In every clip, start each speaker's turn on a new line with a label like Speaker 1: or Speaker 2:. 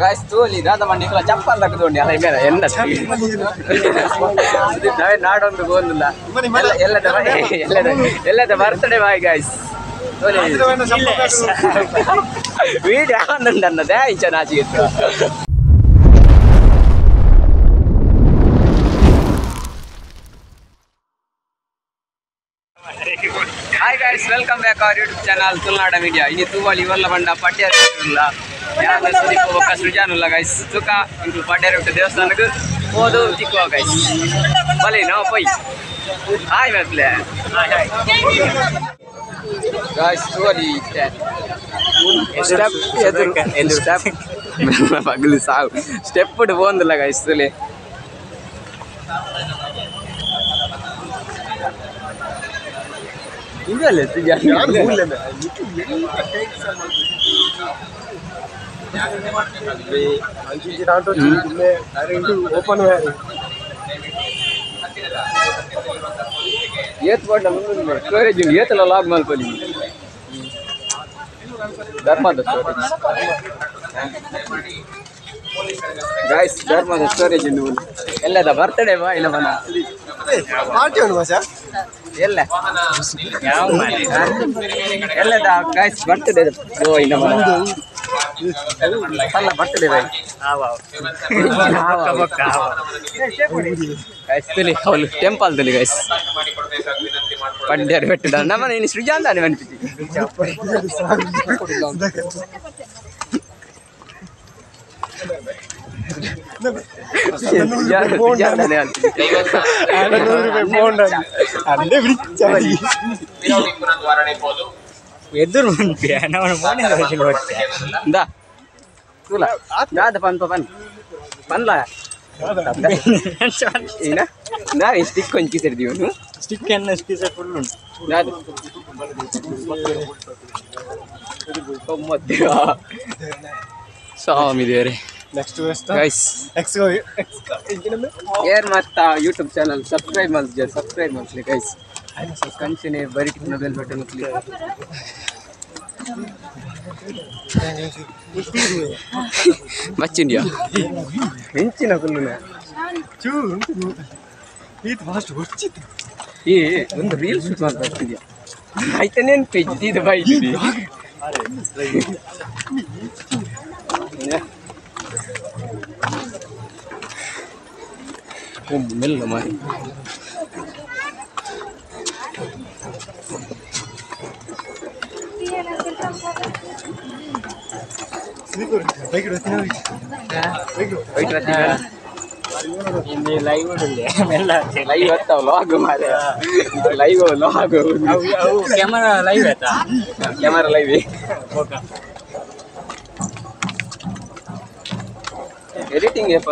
Speaker 1: Guys ತೋಲಿ ದಾದ ಮಂಡಿ ಇಕ್ಲ ಚಪ್ಪಲ್ ತಗೊಂಡು ಅಲ್ಲ ಮೇಲೆ ಎಲ್ಲ ನಾವೇ ನಾಡೊಂದು ಗೋಂದಿಲ್ಲ ಎಲ್ಲದ ಎಲ್ಲದ ಎಲ್ಲದ ಬರ್ತಡೆ ಬಾಯ್ ಗಾಯ್ಸ್ ತೋಲಿ ವೀಡಿಯೋ ಆನಂದ ಇಂಚ ನಾಚಿಗೆ. Hi guys, welcome back our YouTube channel Tulunada media. ಇನಿ ತೂವಳಿ ಇವಲ್ಲ ಬಂಡ ಪಡ್ಯ ಇಲ್ಲ ಯಾನ ಸುದೀಪ್ ಬೊಕ್ಕ ಸೃಜಾನುಲ್ಲ ಗೈಸ್ ತುಕ ಇಂಕು ಪಡ್ಯ ದೇವಸ್ಥಾನಕ್ಕೆ ಹೋದು ತಿಕ್ಕುವ ಗೈಸ್ ಬಲೆ ನಾವು ಪೋಯ್ ಹಾಯ್ ಮಪ್ಲೆ ಗೈಸ್ ತೂವಳಿ ಸ್ಟೆಪ್ ಎದುರು ಸ್ಟೆಪ್ ಪಗಲು ಸಾವು ಸ್ಟೆಪ್ ಪೋಂದಿಲ್ಲ ಗೈಸ್ ತುಲೆ ಸ್ಟೋರೇಜ್ ಏತಲ್ಲ ಲಾಗ್ ಮಲ್ಪೊಲಿ ಧರ್ಮದ ಸ್ಟೋರೇಜ್ ಗೈಸ್ ಧರ್ಮದ ಸ್ಟೋರೇಜ್ ಎಲ್ಲದ ಬರ್ತಡೆ ಬಾ ಇಲ್ಲ ಮನ
Speaker 2: ಪಾರ್ಟಿ ಉಂಟು ಮಚಾ
Speaker 1: ಎಲ್ಲ ಎಲ್ಲದ ಗೈಸ್ ಬರ್ತಡೆ ಓ ಇಲ್ಲ ಮನ ಅಲ್ಲ ಬರ್ತಡೆ ಬಾಯ್ ಗೈಸ್ ತುಲಿ ಅವಳು ಟೆಂಪಲ್ ತುಲಿ ಗೈಸ್ ಪಂಡ್ಯರು ಬೆಟ್ಟದ ನಮ್ಮನೆ ಇನ್ನು ಸೃಜಾನ್ ತಾನೆ ಅನ್ಪಿತಿ ಸ್ಟಿಕ್ ಕೊಂಚ ಕಿಸೆಡ್ದೀವನು
Speaker 3: ಸ್ಟಿಕ್ ಅನ್ನ ಕಿಸೆ ಫುಲ್ ಉಂಟು
Speaker 1: ಸ್ವಾಮಿ ದೇವರೇ.
Speaker 2: ನೆಕ್ಸ್ಟ್
Speaker 1: ಗೈಸ್
Speaker 2: ಎಕ್ಸ್
Speaker 1: ಏರ್ ಮತ್ತ ಯೂಟ್ಯೂಬ್ ಚಾನಲ್ ಸಬ್ಸ್ಕ್ರೈಬ್ ಮಾಡ್ಸಿ ಸಬ್ಸ್ಕ್ರೈಬ್ ಮಾಡ್ಲಿ ಗೈಸ್ ಕಂಚಿನೆ ಬರಿ ಬೆಲ್ ಬಟನ್ ಒತ್ಲಿ ಮಚ್ಚಿಂಡಿಯಾ ಹೆಂಚಿನ ಕುಲ್ಲುನ
Speaker 2: ಚೂ ಇದು ಫಾಸ್ಟ್ ಹೊಚ್ಚಿತ್ತು
Speaker 1: ಈ ಒಂದು ರೀಲ್ ಶೂಟ್ ಮಾಡ್ತಿದ್ಯಾ ಆಯ್ತಾನೇನು ಪೇಜ್ ಇದು ಬೈ ಮೆಲ್ಲ ಮಾಡಿ
Speaker 3: ಲೈವ್
Speaker 1: ಲೈವ್ ಬರ್ತಾವ ಲಾಗ್ ಮಾರೆ ಲೈವ್ ಲಾಗ್
Speaker 3: ಕ್ಯಾಮರಾ ಲೈವ್ ಆಯ್ತಾ
Speaker 1: ಕ್ಯಾಮರಾ ಲೈವ್ ಎಡಿಟಿಂಗ್ ಏಪ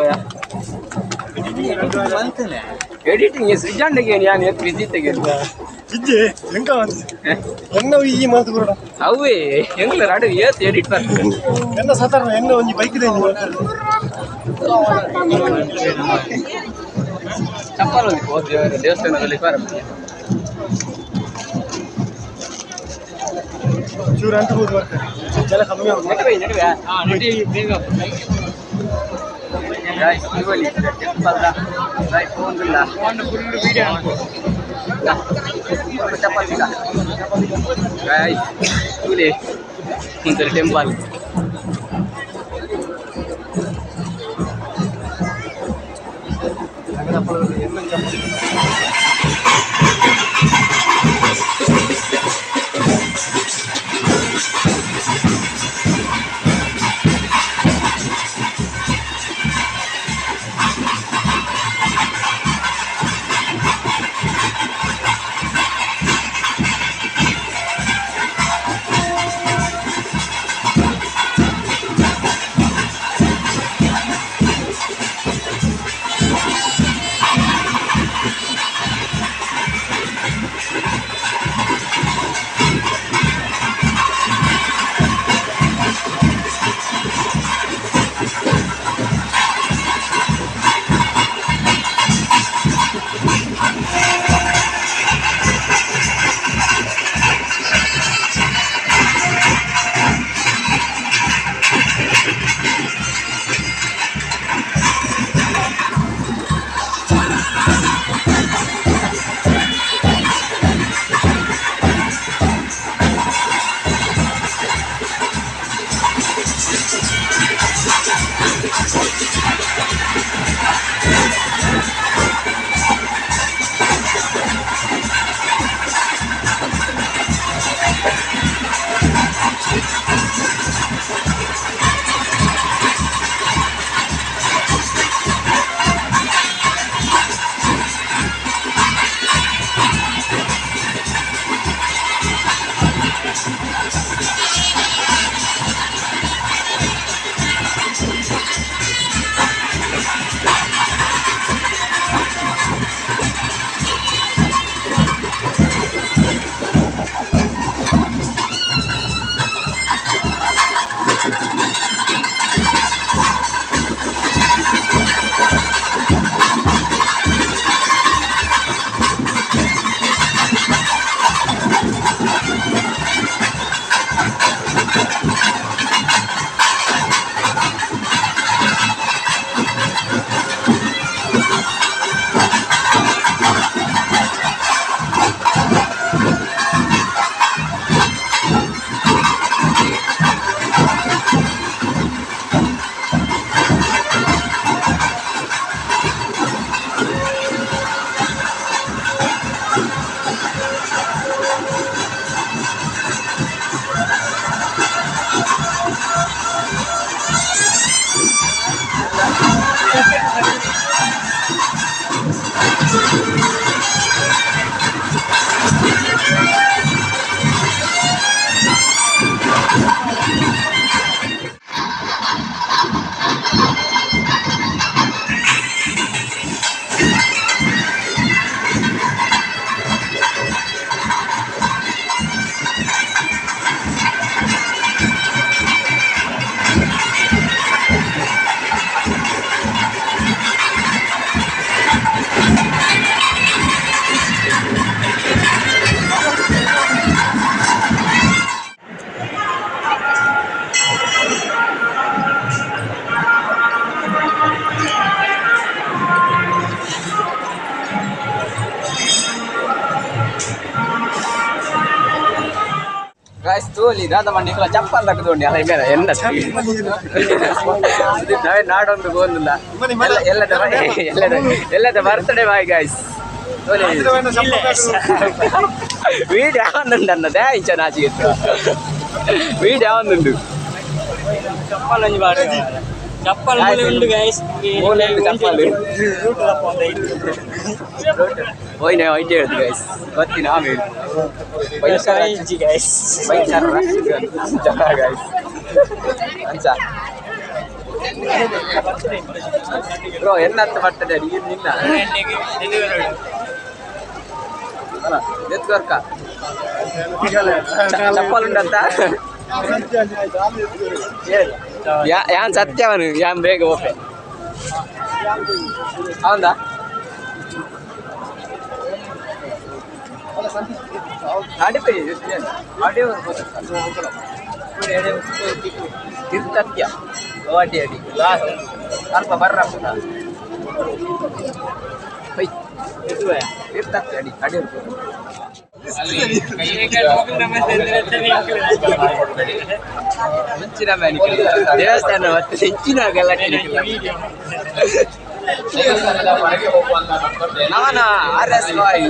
Speaker 1: ಎಡಿಟಿಂಗ್ ಸೃಜಾಂಡಿಗೆ ನಾನು ಎತ್ತು ಬಿಸಿ ತೆಗೆದು
Speaker 2: ಇಜ್ಜೆ ಎಂಕ ಎನ್ನ ಈ ಮಾತು ಕೂಡ
Speaker 1: ಅವೇ ಎಂಗ್ಲ ರಾಡು ಏತ್ ಎಡಿಟ್ ಬರ್ತದೆ
Speaker 2: ಎನ್ನ ಸತಾರ ಎನ್ನ ಒಂಜಿ ಬೈಕ್ ಇದೆ
Speaker 1: ಚಪ್ಪಲ್ ಒಂದು ದೇವಸ್ಥಾನದಲ್ಲಿ ಬಾರ
Speaker 2: ಚೂರು ಅಂತ ಹೋಗಿ ಬರ್ತಾರೆ ಜನ ಕಮ್ಮಿ ಆಗುತ್ತೆ
Speaker 1: ನಡುವೆ ನಡುವೆ ಗಾಯ್ಸ್ ಇವಳಿ ಟೆಂಪಲ್ the right ಫೋನ್ ಇಲ್ಲ ಫುಲ್ ವಿಡಿಯೋ ಚಪ್ಪಲ್ ಇಲ್ಲ ಗಾಯ್ಸ್ ತುಲೆ ಒಂಥರ ಟೆಂಪಲ್ Guys, ತೋಲಿ ದಾದ ಮಂಡಿ ಚಪ್ಪಲ್ ತಗೊಂಡು ಅಲ್ಲ ಮೇಲೆ ಎಲ್ಲ ನಾವೇ ನಾಡೊಂದು ಗೋಂದಿಲ್ಲ ಎಲ್ಲದ ಎಲ್ಲದ ಎಲ್ಲದ ಬರ್ತ್ಡೇ ಬಾಯ್ ಗಾಯ್ಸ್ ತೋಲಿ ವೀಡಿಯೋ ಯಾವೊಂದುಂಡು ಅನ್ನದೇ ಇಂಚ ನಾಚಿಗೆ ವೀಡಿಯೋ ಯಾವೊಂದುಂಡು
Speaker 3: ಚಪ್ಪಲ್ ಒಂಜಿ ಬಾರಿ ಚಪ್ಪಲ್ ಮೂಲೆ ಉಂಡು ಗಾಯ್ಸ್
Speaker 1: ಮೂಲೆ ಉಂಡು ಚಪ್ಪಲ್ ಹೋಯ್ನೆ ಹೋಯ್ತು ಹೇಳುದು ಗಾಯ್ಸ್ ಗೊತ್ತಿನ ಆಮೇಲೆ
Speaker 3: ಪೈಸಾ ಗಾಯ್ಸ್
Speaker 1: ಪೈಸಾ ಗಾಯ್ಸ್ ಅಂಚ ಬ್ರೋ ಎನ್ನಂತ ಬರ್ತದೆ ನೀರು ನಿನ್ನ ಅಲ್ಲ ಎತ್ಕೊರ್ಕ ಚಪ್ಪಲ್ ಉಂಡಂತ ಯಾನ್ ಸತ್ಯವನು ಯಾನ್ ಬೇಗ ಓಪೆ ಹೌದಾ ತಿರ್ತತ್ಯ ಅಡಿ ಅಡಿ ಅಲ್ಪ ಬರ್ರ ತಿರ್ತತ್ಯ ಅಡಿ ಅಡಿ ಮುಂಚಿನ ದೇವಸ್ಥಾನ ಮತ್ತೆ ಹೆಚ್ಚಿನ ಗಲಾಟೆ ನಮನ ಆರ್ ಎಸ್ ಬಾಯ್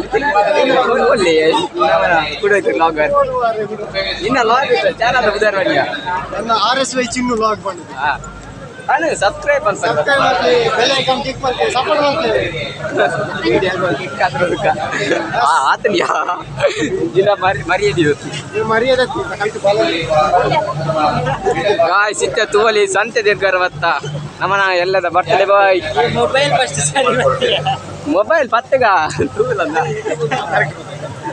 Speaker 1: ಒಳ್ಳೆ ನಮನ ಕುಡೋಯ್ತು ಲಾಗರ್ ಇನ್ನ ಲಾಗ್ ಚಾನಲ್ ಉದಾರ
Speaker 2: ನನ್ನ ಆರ್ ಎಸ್ ವೈ ಚಿನ್ನು ಲಾಗ್ ಬಂದಿದೆ
Speaker 1: ಅಣ್ಣ ಸಬ್ಸ್ಕ್ರೈಬ್ ಅಂತ
Speaker 2: ಸಬ್ಸ್ಕ್ರೈಬ್ ಮಾಡಿ ಬೆಲ್ ಐಕಾನ್ ಕ್ಲಿಕ್ ಮಾಡಿ ಸಪೋರ್ಟ್ ಮಾಡಿ
Speaker 1: ಆತನ ಯಾ ದಿನ ಮರ್ಯಾದೆ
Speaker 2: ನೀವು ಮರ್ಯಾದೆ ಕೈಟ್ ಬಾಲ
Speaker 1: ಗಾಯ್ಸ್ ಇತ್ತ ತೂವಲಿ ಸಂತೆ ದಿರ್ಗರ ಬತ್ತ ನಮನ ಎಲ್ಲದ ಬರ್ತಡೆ ಬಾಯ್
Speaker 3: ಮೊಬೈಲ್ ಫಸ್ಟ್ ಸರಿ ಬರ್ತೀಯ
Speaker 1: ಮೊಬೈಲ್ ಪತ್ತಗ ತೂವಲಲ್ಲ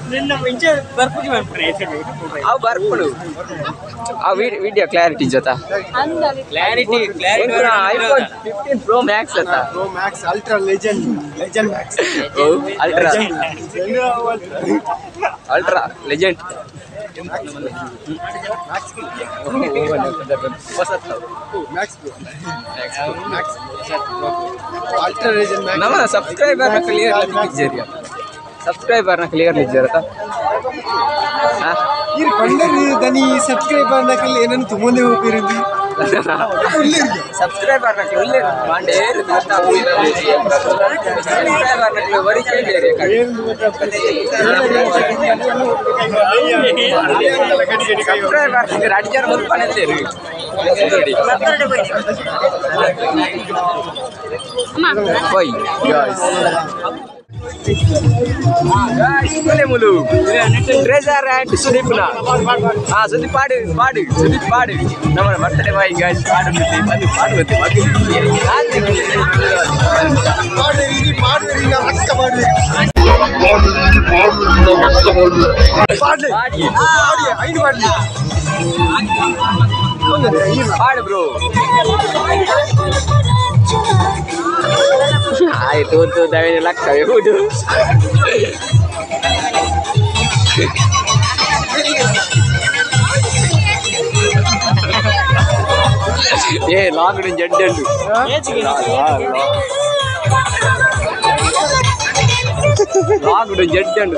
Speaker 3: ನಿನ್ನ ಮುಂಚೆ ಬರ್ಪುಜಿ ಬರ್ಪುಣೆ
Speaker 1: ಅವು ಬರ್ಪುಡು ಆ ವಿಡಿಯೋ ಕ್ಲಾರಿಟಿ ಜೊತೆ
Speaker 3: clarity clarity
Speaker 1: iPhone 15 pro Max ಅತ್ತ
Speaker 2: pro max ultra legend legend max
Speaker 1: ultra ultra legend
Speaker 2: max max ultra legend max
Speaker 1: ನಮ್ಮ ಸಬ್ಸ್ಕ್ರೈಬರ್ ನ ಕ್ಲಿಯರ್ ಇಜ್ಜೇರಿಯ ಸಬ್ಸ್ಕ್ರೈಬರ್ ನ ಕ್ಲಿಯರ್ ಇಜ್ಜೇರತ
Speaker 2: ಇರ್ ಕೊಂಡರು ದನಿ ಸಬ್ಸ್ಕ್ರೈಬರ್ ನಕಲ್ ಏನನ್ನು ತುಂಬಂದೇ ಹೋಗಿರಂದಿ
Speaker 1: ಸಬ್ಸ್ಕ್ರೈಬರ್ ನಕ್ಲು ಉಲ್ಲೇರು ಮಾಂಡೇರು ಸಬ್ಸ್ಕ್ರೈಬರ್ ನಕ್ಲು ವರಿ ಚೇಂಜ್ ಸಬ್ಸ್ಕ್ರೈಬರ್ ನಕ್ಲು ಅಡಿಜಾರ ಮುಲ್ಪನೆಲ್ಲೇರು Bye guys. Guys, Mulu. Treasure and Sudeep na. Ah, Sudeep paadu, paadu, Sudeep paadu. Namma birthday boy guys, paadu pandu paadu paadu.
Speaker 2: Paadu idi paadu ina makka paadu.
Speaker 4: Paadu idi paadu ina makka paadu.
Speaker 2: Paadu. Paadu ainu paadu.
Speaker 1: Paadu bro. ಆಯ್ತು ತೂ ದವಿನ ಲಕ್ಕವೆ ಹುಡು ಏ ಲಾಗ್ಡು ಜಡ್ಡಂಡು ಲಾಗ್ಡು ಜಡ್ಡಂಡು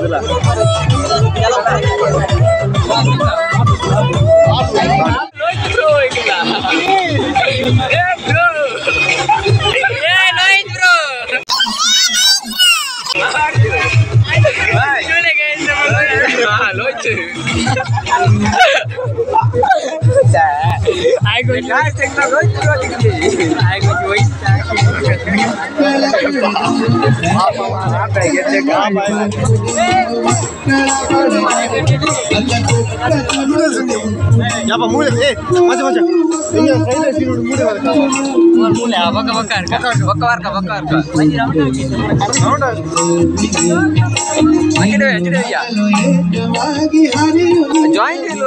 Speaker 1: Joint wheel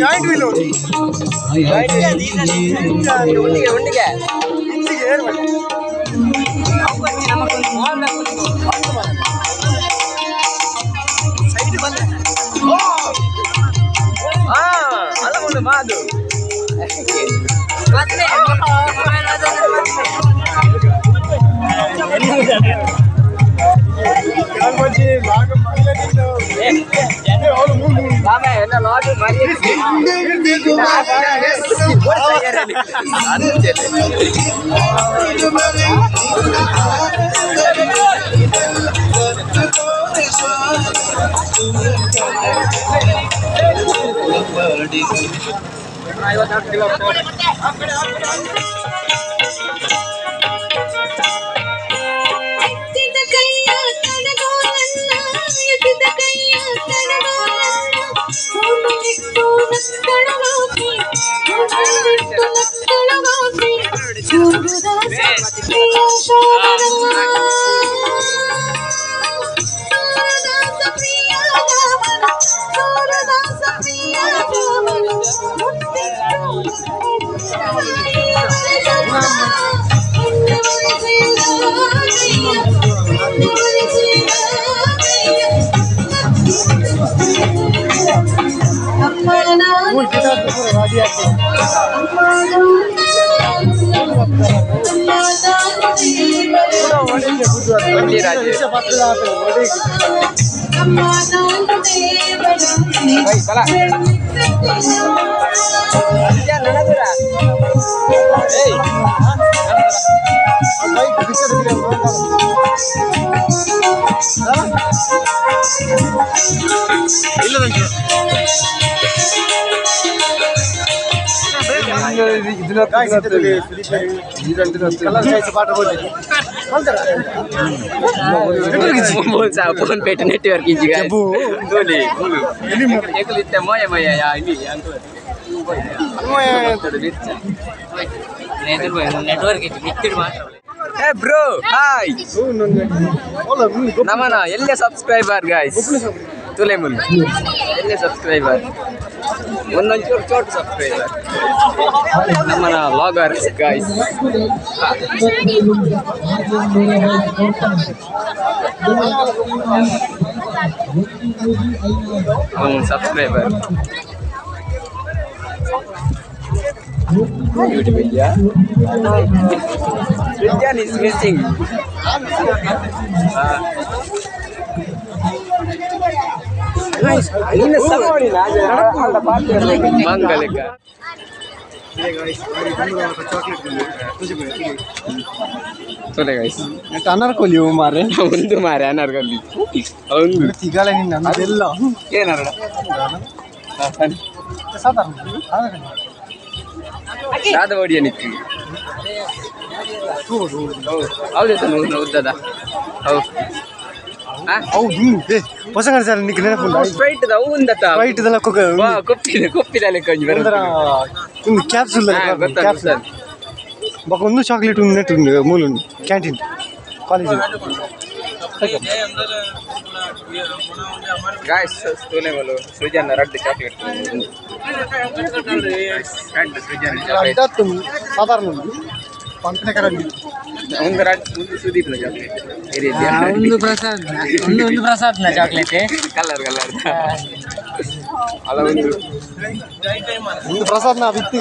Speaker 2: joint wheel
Speaker 1: ಉಂಡಿಗೆ ಉಂಡಿಗೆ ಅಲ್ಲ ಒಂದು Madu Phone pet network bro hi ನಮನ ಎಲ್ಲೇ subscriber guys ತುಲೆ ಮುಲ್ ಎಲ್ಲೇ subscriber ಒಂದೊಂದು ಚೋಟ್ ಚೋಟ್ ಸಬ್ಸ್ಕ್ರೈಬರ್ ನಮ್ಮನ ಲಾಗರ್ ಗಾಯ್ಸ್ ಅವನು ಸಬ್ಸ್ಕ್ರೈಬರ್ Srijan is missing. ಮಂಗಲಿಕ ತೋಲೆ ಗೈಸ್
Speaker 2: ಅನಾರ್ಕೊಲಿ ಮಾರೆ
Speaker 1: ಒಂದು ಮಾರೆ ಅನಾರ್ಕೊಲಿ ಒಂದು
Speaker 2: ತಿಗಾಲ ನಿನ್ನ ಅದೆಲ್ಲ
Speaker 1: ಏನಾರ
Speaker 2: ಸಾಧಾರಣ
Speaker 1: ಸಾದ ಓಡಿಯ ನಿಕ್ಕಿ ಹೌದು ಉದ್ದದ ಹೌದು
Speaker 2: ಹೌದು ಹೊಸ ಸರ್ ನಿಕ್ ನೆನಪುಂಡ
Speaker 1: ಸ್ಟ್ರೈಟ್ the ಉಂದತ
Speaker 2: ಸ್ಟ್ರೈಟ್ ದಲ್ಲ ಕೊಕ್ಕ
Speaker 1: ವಾ ಕೊಪ್ಪಿದ ಕೊಪ್ಪಿದ ಲೆಕ್ಕ ಒಂಜಿ
Speaker 2: ಒಂದರ ಒಂದು ಕ್ಯಾಪ್ಸೂಲ್ ಕ್ಯಾಪ್ಸೂಲ್ ಬೊಕ ಒಂದು ಚಾಕ್ಲೇಟ್ ಒಂದು ನೆಟ್ ಉಂಡು ಮೂಲ ಉಂಡು ಕ್ಯಾಂಟೀನ್ ಕಾಲೇಜ್
Speaker 1: ಗಾಯ್ಸ್ ತೋಲೆ ಬಲು ಸೃಜನ್ ರಡ್ಡು ಚಾಕ್ಲೇಟ್ ರಡ್ಡು ಸೃಜನ್ ಚಾಕ್ಲೇಟ್
Speaker 2: ಸಾಧಾರಣ ಉಂಡು ಪಂಪನೆ ಕರಂಡಿ
Speaker 1: ಒಂದು ರಡ್ಡು ಒಂದು ಸುದೀಪ್ನ ಚಾಕ್ಲೇಟ್
Speaker 3: ಒಂದು ಪ್ರಸಾದ್ ಒಂದು ಒಂದು ಪ್ರಸಾದ್ನ ಚಾಕ್ಲೇಟ್
Speaker 1: ಕಲರ್ ಕಲರ್ ಅಲ್ಲ ಒಂದು
Speaker 2: ಒಂದು ಪ್ರಸಾದ್ನ ಬಿತ್ತಿ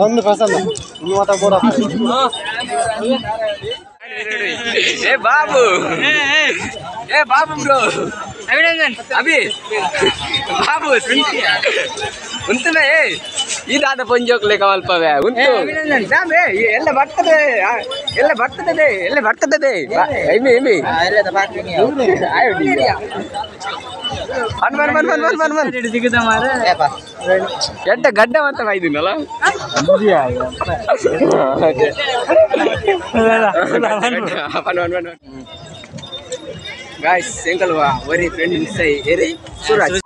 Speaker 2: ಒಂದು ಪ್ರಸಾದ್ನ ಒಂದು ಮಾತಾ ಬೋಡ
Speaker 1: ಏ ಬಾಬು ಏ ಬಾಬು ಬ್ರೋ
Speaker 3: ಅಭಿನಂದನ್
Speaker 1: ಅಭಿ ಬಾಬು ಉಂತುನೆ ಇದಾದ ಪೊಂಜೋಕ್ಲೆ ಕವಲ್ಪವೆ ಉಂಟು ರಾಮೇ ಎಲ್ಲ ಬರ್ತದೆ ಎಲ್ಲ ಬರ್ತದೆ ಎಲ್ಲ ಬರ್ತದೆ ಎಮ್ಮಿ ಎಮ್ಮಿ ಬನ್ ಬನ್ ಬನ್ ಬನ್ ಬನ್ ಬನ್ ಎಡ್ಡ ಗಡ್ಡ ಮತ್ತೆ ಬೈದಿನಲ್ಲ ಗಾಯ್ಸ್ ಎಂಕಲ್ವಾ ವರಿ ಫ್ರೆಂಡ್ ಮಿಸ್ ಆಯಿ ಎರಿ ಸೂರಜ್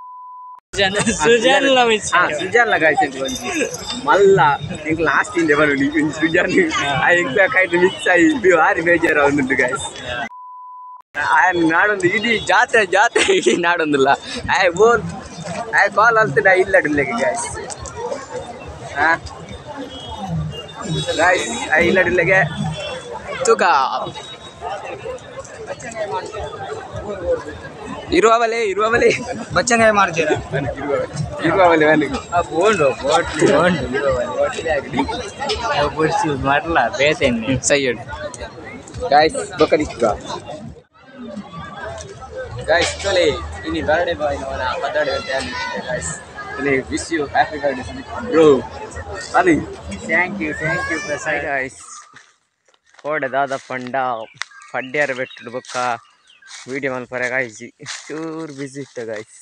Speaker 3: ಸುಜನ್ ಲ ಮಿಸ್
Speaker 1: ಸುಜನ್ ಲ ಗಾಯ್ಸ್ ಎಂಕಲ್ ಒಂಜಿ ಮಲ್ಲ ಎಂಕಲ್ ಲಾಸ್ಟ್ ಇಂದ ಬರುನಿ ಒಂಜಿ ಸುಜನ್ ಆ ಎಂಕಲ್ ಕೈಟ್ ಮಿಸ್ ಆಯಿ ಭಾರಿ ಬೇಜಾರು ಅವನುಂಟು ಗಾಯ್ಸ್ ಆಯ್ ನಾಡೊಂದು ಇಡೀ ಜಾತ್ರೆ ಜಾತ್ರೆ ಇಡೀ ನಾಡೊಂದಿಲ್ಲ ಆಯ್ ಬೋಲ್ ಆಯ್ ಕಾಲ್ ಅಲ್ತಿಡ ಇಲ್ಲಡಿಲ್ಲೆಗೆ ಗಾಯ್ಸ್ ಹಾ ಗಾಯ್ಸ್ ಆಯ್ ಇಲ್ಲಡಿಲ್ಲೆಗೆ ತೂಕ ಇರುವವಲೆ ಇರುವವಲೆ
Speaker 3: ಬಚ್ಚಂಗಾಯಿ ಮಾಡ್ತೀರಾ
Speaker 1: ಇರುವವಲೆ
Speaker 3: ಬೋಂಡು ಬಾಟ್ಲಿ ಬೋಂಡು ಬುಡ್ಸಿ ಮಾಡಲ್ಲ ಬೇತೇನೆ
Speaker 1: ಸೈಯಡ್ ಗಾಯ್ಸ್ ಬೊಕ್ಕದಿಕ್ಕ ಗಾಯ್ಸ್ ತೊಲೆ ಇನಿ ಬರ್ಡೇ ಬಾಯ್ ನವನ ಪದಾಡೆ ಅಂತ ಗಾಯ್ಸ್ ತೊಲೆ wish you happy birthday bro ಅಲ್ಲಿ
Speaker 3: thank you Prasad
Speaker 1: guys ಕೋಡೆ ದಾದ ಪಂಡ ಪಡ್ಡ್ಯಾರ ಬೆಟ್ಟಡು ಬೊಕ್ಕ ವೀಡಿಯೋ ಮಲ್ಪರೆ ಗಾಯ್ಸ್ ಚೂರು ಬಿಸಿ ಇತ್ತು ಗಾಯ್ಸ್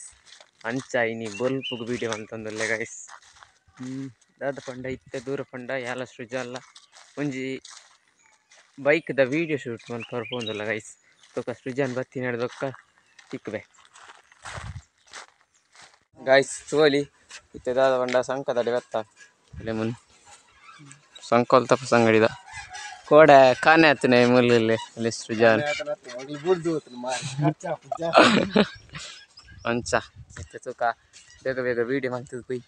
Speaker 1: ಅಂಚ ಇನಿ ಬೊಲ್ಪುಗು ವೀಡಿಯೋ ಮಲ್ತೊಂದುಲ್ಲೆ ಗಾಯ್ಸ್ ದಾದ ಪಂಡ ಇತ್ತೆ ದೂರ ಪಂಡ ಯಾಲ ಸೃಜಲ್ಲ ಒಂಜಿ ಬೈಕ್ದ ವೀಡಿಯೋ ಶೂಟ್ ಮಲ್ಪರೆ ಪೋಂದುಲ್ಲ ಗೈಸ್ ಬೊಕ್ಕ ಸೃಜನ್ ಬತ್ತಿ ಬೊಕ್ಕ ತಿಕ್ಕುವೆ ಗಾಯ್ಸ್ ತೋಲಿ ಇತ್ತೆ ದಾದ ಪಂಡ ಸಂಕದಡಿ ಬತ್ತ ಲೆಮನ್ ಸಂಕೊಲ್ತಪ್ಪ ಸಂಗಡಿದ ಕೋಡೆ ಕಾನೆ ಆತನೆ ಮುಲ್ಲಲ್ಲಿ ಅಲ್ಲಿ ಸೃಜನ್ ಅಂಚ ಇತ್ತೆ ತೂಕ ಬೇಗ ಬೇಗ ವೀಡಿಯೋ ಮಾಡ್ತದೆ ಪೋಯ್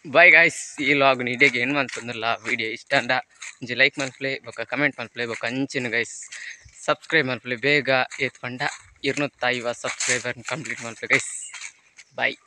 Speaker 1: ಬಾಯ್ ಗಾಯ್ಸ್ ಈ ಲಾಗ್ ಇಡೀ ಏನು ಮಂತಂದಿಲ್ಲ ವೀಡಿಯೋ ಇಷ್ಟ ಅಂಡ ಒಂಜಿ ಲೈಕ್ ಮಲ್ಪ್ಲೆ ಬೊಕ್ಕ ಕಮೆಂಟ್ ಮಲ್ಪ್ಲೆ ಬೊಕ್ಕ ಅಂಚಿನ ಗೈಸ್ ಸಬ್ಸ್ಕ್ರೈಬ್ ಮಲ್ಪ್ಲೆ ಬೇಗ ಏತ್ ಪಂಡ 250 ಸಬ್ಸ್ಕ್ರೈಬರ್ ಕಂಪ್ಲೀಟ್ ಮಲ್ಪ್ಲೆ ಗೈಸ್ ಬಾಯ್.